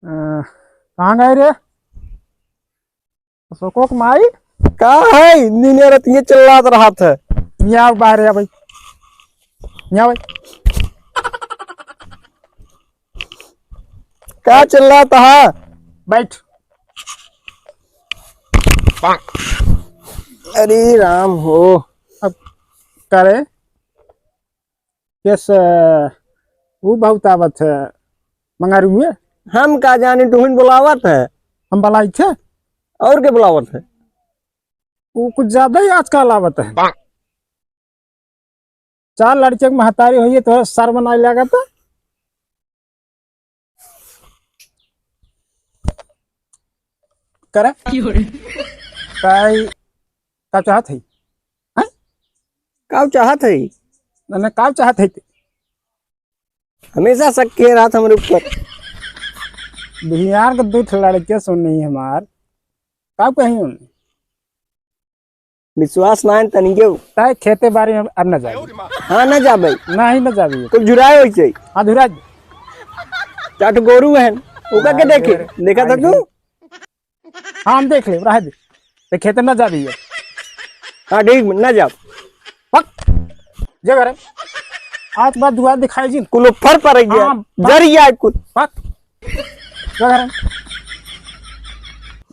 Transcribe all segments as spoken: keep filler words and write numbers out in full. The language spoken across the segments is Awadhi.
अ, कहाँ गए रे? अशोको के माई? का है? नीने रतिये चिल्लात रहत है। यहाँ आओ, बाहर आ भाई। यहाँ भाई। का चिल्लात है? बैठ। अरे राम हो। अब करे? केस, अ, ऊ बहुत आवत है, मंगारू हुए। हम का जानी, तुहिन बुलावत है। हम बुलाई थे। और के बुलावत है? वो कुछ ज्यादा ही आजकल आवत है। चार लड़के के महतारी होइए तो सर बनाए लागत है। करे? काई, का चाहत है? हैं? का चाहत है? ना, ना, का चाहत है? हमेशा शक के रहत हमरे ऊपर। बिहार के दू ठे लड़के सुन नहीं हमार, का कहीं उन्हें? विश्वास ना है तनिके। ताई खेते बारी में अब ना जाबे। हाँ, ना जाबे। नहीं, ना जाबे। कुल जुराए होई छै। हाँ, जुराए। चार ठो गोरू हैं, ओका के हाँ, देखे? ये देखा था तू? हाँ, हम देख ले, रह दे। ते खेते ना जाबे। हाँ, ठीक, ना जाब। पक। जे करे। आज बाद दुआ दिखाई जी। कुल ऊपर पर गया। हाँ, पक। जर गया कुल। पक। जे करे।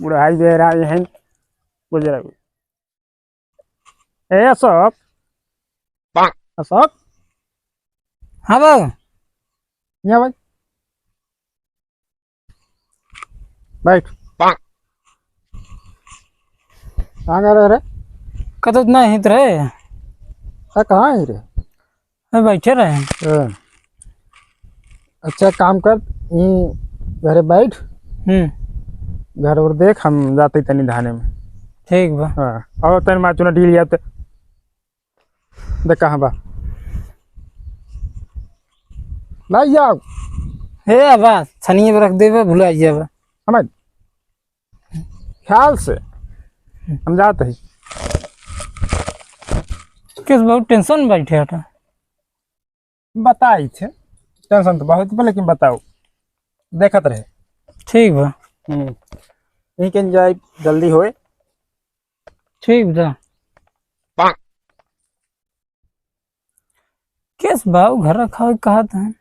बुढ़ाई बेरा ये हैं। गुजरा। ए अशोक, अशोक, हाँ बाबू। यहाँ बैठ। बैठ। कहाँ गए रहे रे? कतो इतना हित रहे। हाँ, कहाँ है रे? अरे बैठे रहे। हाँ। अच्छा, काम कर, ई घरे बैठ। हम्म। घर और देख, हम जाते तनी धाने में। ठीक बा। हाँ, और तनी माचुना डील जाते। देख कहाँ बा। लाई जाओ। हे आबा, छनिए पे रख देबे, भुला जाबे। हमें ख्याल से हम जात ही। केस बहुत tension में बैठे हटा। बताई थे, tension तो बहुत बा, लेकिन बताओ, देखत रहे। ठीक बा। हम्म, यहीं के enjoy जल्दी होए। ठीक बा। केस बाऊ घर रखावे कहत हैं,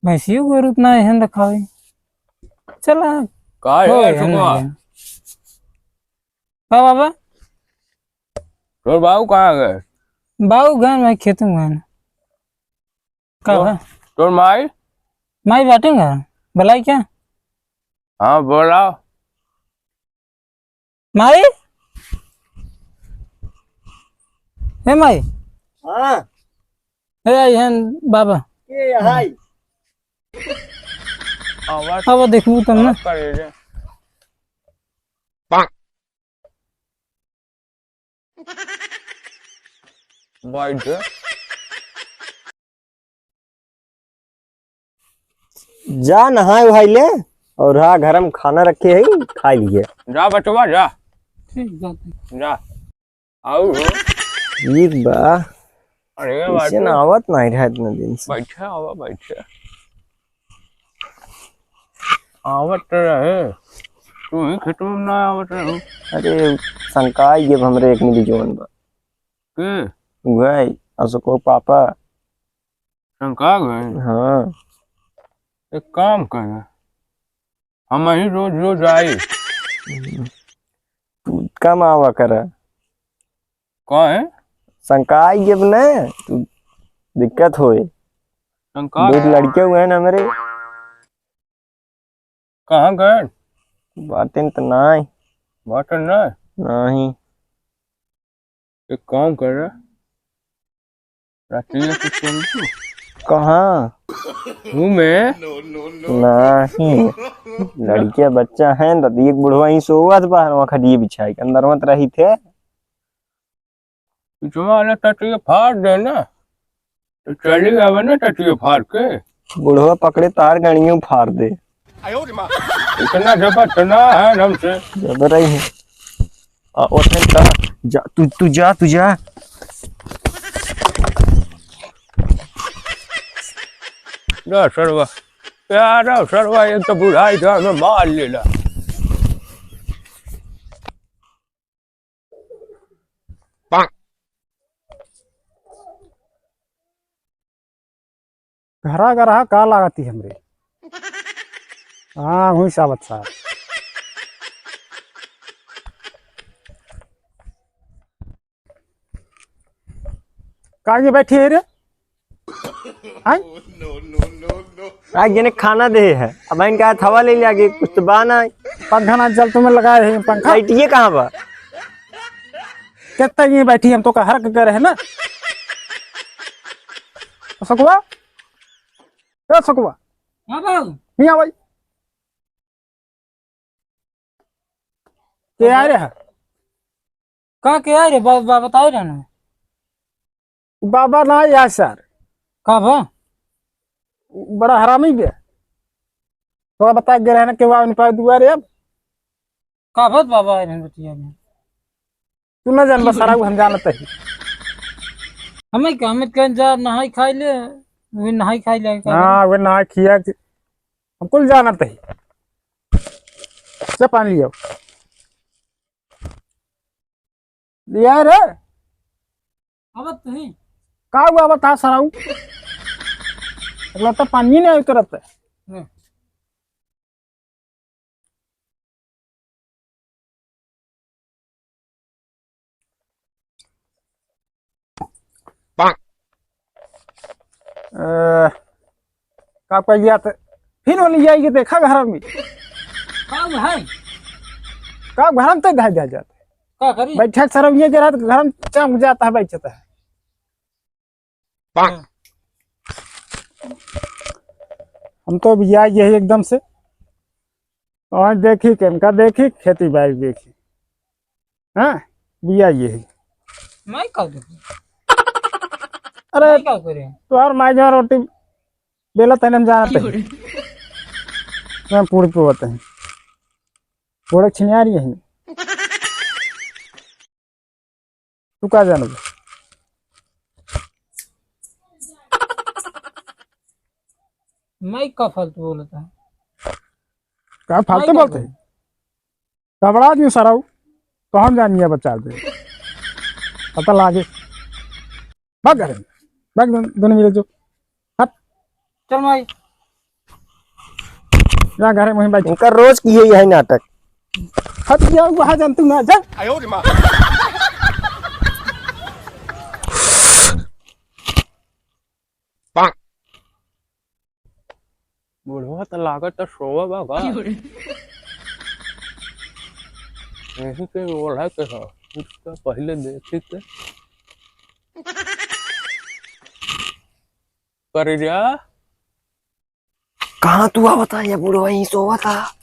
भैंसियो गोरू उतना एहन रखावे। चला, का हो है एहन सुखवा? नहीं है। का बाबा? तोर बाऊ कहाँ गए? बाऊ गए, मैं खेत में गए। का तोर, बा? तोर माई? माई बाटे घर, बुलाई क्या? हाँ, बोला। माई? ए माई? हाँ। ए आई हन बाबा। के आई? आवाज अब देखू तुमने। आवाज करे रे। बैठ जा। जा नहाए वहाए ले और हाँ, घर में खाना रखे है, खा लिए। जा बचवा, जा। ठीक बात है। जा। आऊ हो। ठीक बा। अरे कैसे बाटू। ना आवत नहीं रहा इतना दिन से। बैठे आवा, बैठे। आवत तो रहे। तू ही खेत में ना आवत रहे। अरे, शंका आई, जब हमरे एक मिली जवन बा। के? वही, अशोको पापा। शंका गए? हाँ। एक काम कर, हम ही रोज रोज आई। तू कम आवा कर। का है? शंका आई जब न, तू दिक्कत होए। शंका? दो लड़के हुए हैं ना मेरे। कहाँ गए? बातें तो नाई। बातें नाई? नहीं। एक काम कर, रात में कुछ कर तू। कहाँ? घूमे? नहीं। लड़किया बच्चा है, तो एक बुढ़वा ही सोवत बाहर, वहाँ खटिए बिछाई के अंदर मत रही थे। पिछवा वाला टटिया फाड़ दे ना, तो चली आवे ना टटिया फाड़ के। बुढ़वा पकड़े तार गणियों फाड़ दे। इतना जबरदस्त ना है हमसे। जबर ही है। आ, ओठे ता, जा, तू, तू जा, तू जा। जा, सरवा। यार, सरवा एक तो बुढ़ाई था, हमें मार लेला। घरा गरहा का लागती हमरे। हाँ, हुई सावत साहब। का ये बैठी है रे? हैं? आज ये ने खाना दे है, अब इनका हथवा ले लिया कि कुछ तो बा ना। पंखा ना चल, तुम्हें लगाए है पंखा। लाइट ये कहाँ बा? कितना ये बैठी, हम तो का हरक करे है ना। सुकवा, ए सुकवा। हाँ बाबू। नहीं आ भाई। के आ रहा? का के आ रे? बा-, बा-, बताओ ना। बाबा ना यार सर। का बा? बड़ा हरामी बे। थोड़ा बता के रहे ना के वा नहीं पाए दुआरे अब। का बात बाबा आए रहन बतिया में? तू ना जानबा सारा, हम जानत ही। हमें का, हमें कहें जा नहाई खाई ले, वे नहाई खाई ले, का हाँ, वे नहाई खिया के हम कुल जानत ही। जा पानी लियाओ। लिया रे। अब तू ही। का हुआ बता सराऊ? अगला तो पानी नहीं उतरत है। हम्म। अ, का कह लिया त फिर वाली जाएगी देखा घर में। का है? का घर में तो ढह जा जाते। का करी? बैठक सरब ये जरा घर में चमक जाता है, बैठता है। हाँ। हम तो अभी आई यही एकदम से। और देखी, केनका देखी, खेती बाड़ी देखी। हाँ, बिया यही। मैं का देखी? अरे, मैं का करे? तोहार माई जहाँ रोटी बेला तने हम जानत ही। मैं पूरी पे होते हैं। गोरख छिनियारी यही। तू का जानबे? मैं का फालतू बोलत है? का फालतू मैं का बोलते हैं? बोलूं? घबरा दियो सराऊ, कौन जानिए बचा दे। पता लागे। भाग घरे, भाग दोन-, दोनों मिले जो। हट। चल माई। जा घरे वहीं बैठ। इनका रोज की यही है नाटक। हट जा, वहाँ जान तू ना जा। बुढ़वा त लागत त सोवा बा का? क्यों रे? यही के ओढ़ा के ह। उसका पहले देखी के। करे जा। कहाँ तू आवता? ये बुढ़वा यहीं सोवता।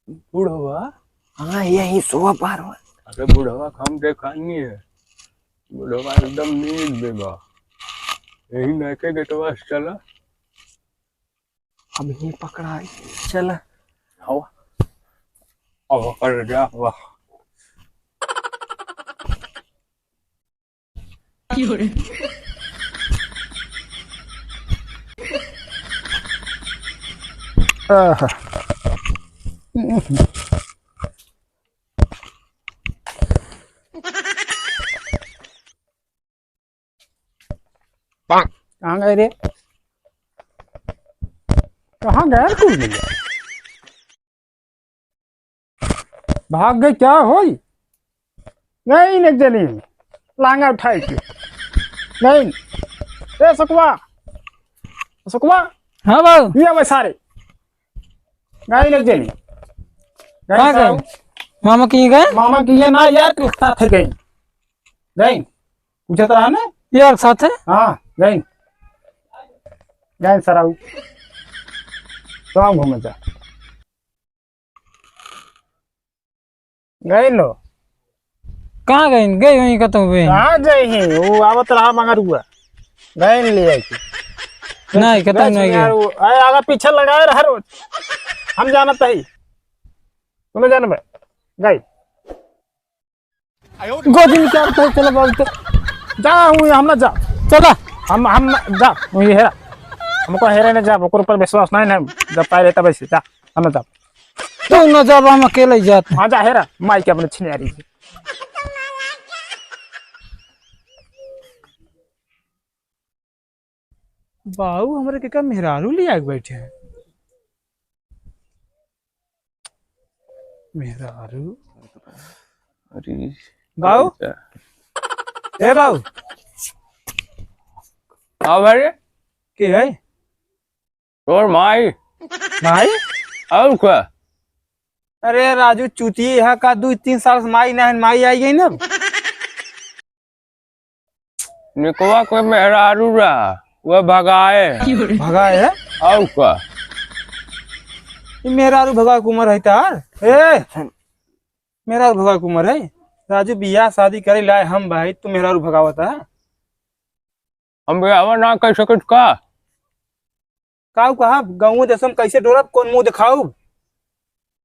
बुढ़वा? हाँ, यहीं सोवा बार में। अरे बुढ़वा, हम देखा नहीं है। बुढ़वा एकदम नींद में बा। यही नयके गेटवा से चला। अब यहीं पकड़ा है। चला। हवा। अब कर जा, वाह। आहा। कहाँ गए रे? कहाँ गए कुल मिले? भाग गए क्या होई? नहीं, नहीं जनी, लांगा उठाई के। नहीं। ए, सुकवा। सुकवा। हाँ बाबू। ये वे सारे। नहीं, नहीं जनी। नहीं कहाँ सारे। गए? मामा की गए? मामा की ये ना यार, तू साथ है गई। गई। पूछत रहा ना? यार साथ है? हाँ, गई। गई सराऊ। तो हम घूमे जा। गए लो। कहाँ गए? गए वहीं कतहूँ पे। कहाँ जाए हैं? वो आवत रहा मगरुआ। गए ले आए के। नहीं, कतहूँ गए नहीं यार, गए। वो, अरे आगा पीछे लगाए रहा रोज। हम जानत ही। सुनो जानबे। गए। गोदी में क्या होता है? चलो बाबू, तो जा, हूँ, हम ना जा। चला। हम, हम ना जा, हूँ, ये हेरा। हमको हेरे न जाब, ओकर ऊपर विश्वास नहीं है, जब पाए रहता वैसे जा, हम न जाब। तू न जाब, हम अकेले जात। हाँ, जा हेरा, माई के अपने छिनारी। बाऊ हमरे के का मेहरारू ले आके बैठे हैं? मेहरारू। अरे। बाऊ? अच्छा। ए बाऊ। हाँ भाई। के है? तोर माई। माई? और का? अरे राजू चूती, यहाँ का दू तीन साल से माई ना है, माई आई गई ना। निकवा के मेहरारू रहा, वह भगाए। भगाए है? और का? ई मेहरारू भगाए के उम्र है तार? ए, मेहरारू भगाए के उम्र है? राजू, बियाह शादी करे लाए हम भाई, तू मेहरारू भगावत है? हम बियाह ना कर सकत का? काऊ कहा, गाँव देश में कैसे डोरब, कौन मुँह दिखाऊ?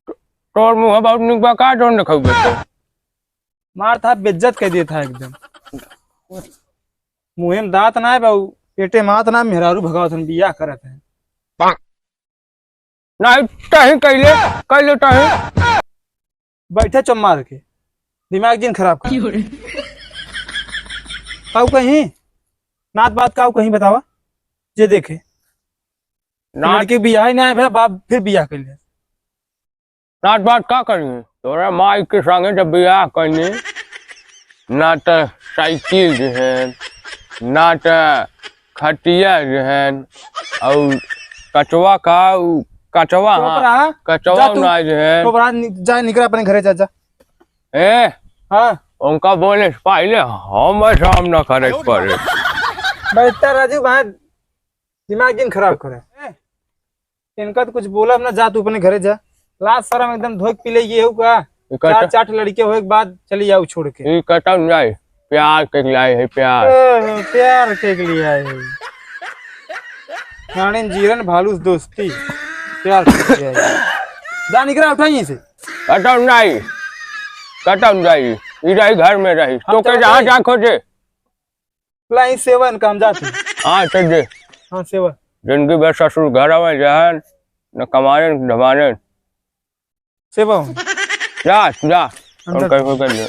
तोर मुँह बहुत निक बा, का जौन दिखाऊ बेटे? मार था, बेइज्जत कर देता है एकदम। मुँहे में दाँत ना है बाऊ, पेटे में हाथ ना, मेहरारू भगावत हन, बियाह करत हैं। नहीं, तहीं कैले, कैले तहीं। बैठे चुप मार के, दिमाग जिन खराब कर। काऊ कहीं, नात बात काऊ कहीं बतावा, जे देखे। नात लड़के बियाह ही ना है भैया, बाप फिर बियाह कर ले। नात बात का करी? तोरा माई के संगे जब बियाह करनी, ना त साइकिल रहन, ना त खटिया रहन, और कचवा का, उ कचवा, चुप हाँ, रहा। कचवा जा तू, ना रहन। चुप रहा, नि-, जा निकल अपने घरे, जा, जा। ए, हाँ। उनका बोले से पहले हम सामना करे के पड़े। बैठता राजू, वहाँ दिमाग जिन खराब करे। ए, इनका तो कुछ बोला ना, जा तू अपने घरे जा। लाज शरम एकदम धोए के पी ले ये हो का? ई चार कटा चार ठे लड़के होए के बाद चली जाऊ छोड़ के। ई कटा नहीं, प्यार के लिए है, प्यार। ओह, प्यार के लिए है। रानी जीरन भालू से दोस्ती, प्यार के लिए है। जा निकरा, उठा यहीं से। कटा नहीं, कटा नहीं, ई रही घर में रही। हम तो के चलत जहाँ हई। जा खोजे। लाई सेवा इनका हम जाते हैं। हाँ, चल दे। हाँ, सेवा। जिंदगी भर ससुर घर आवे जहन, न कमाने, न धमाने। सेवा हो। जा, जा। हम और जाते कहीं हैं। कर ले।